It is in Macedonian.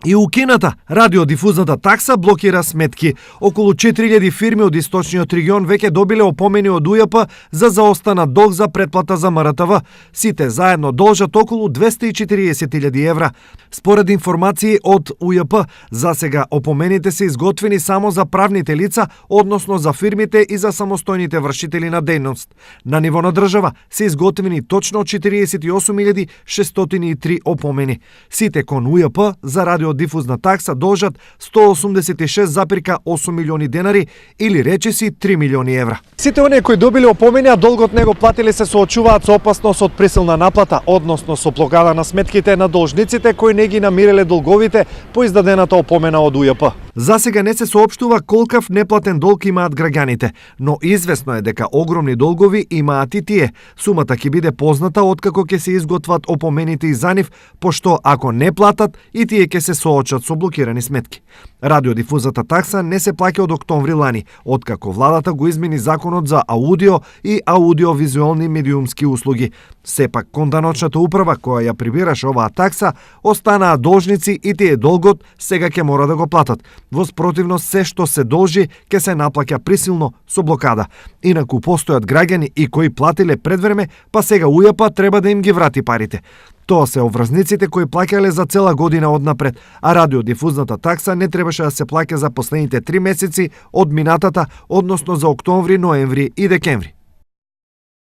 И укината радиодифузната такса блокира сметки. Околу 4000 фирми од источниот регион веќе добиле опомени од УЈП за заостанат долг за претплата за МРТВ. Сите заедно должат околу 240.000 евра. Според информации од УЈП, за сега опомените се изготвени само за правните лица, односно за фирмите и за самостојните вршители на дејност. На ниво на држава се изготвени точно 48.603 опомени. Сите кон УЈП за радиодифузна такса должат 186,8 милиони денари или речиси 3 милиони евра. Сите оние кои добили опомени, а долгот не го платили, се соочуваат со опасност од присилна наплата, односно со блокада на сметките на должниците кои не ги намириле долговите по издадената опомена од УЈП. За сега не се соопштува колкав неплатен долг имаат граѓаните, но известно е дека огромни долгови имаат и тие. Сумата ќе биде позната откако ќе се изготват опомените и за нив, пошто ако не платат и тие ќе се соочат со блокирани сметки. Радиодифузната такса не се плаќа од октомври лани, откако владата го измени законот за аудио и аудиовизуелни медиумски услуги. Сепак конданочната управа која ја прибираше оваа такса останаа должници и тие долгот сега ќе мора да го платат. Во спротивност се што се должи ќе се наплаќа присилно со блокада. Инаку постојат граѓани и кои платиле предвреме, па сега УЈП треба да им ги врати парите. Тоа се обврзниците кои плаќале за цела година однапред, а радиодифузната такса не требаше да се плаќа за последните 3 месеци од минатата, односно за октомври, ноември и декември.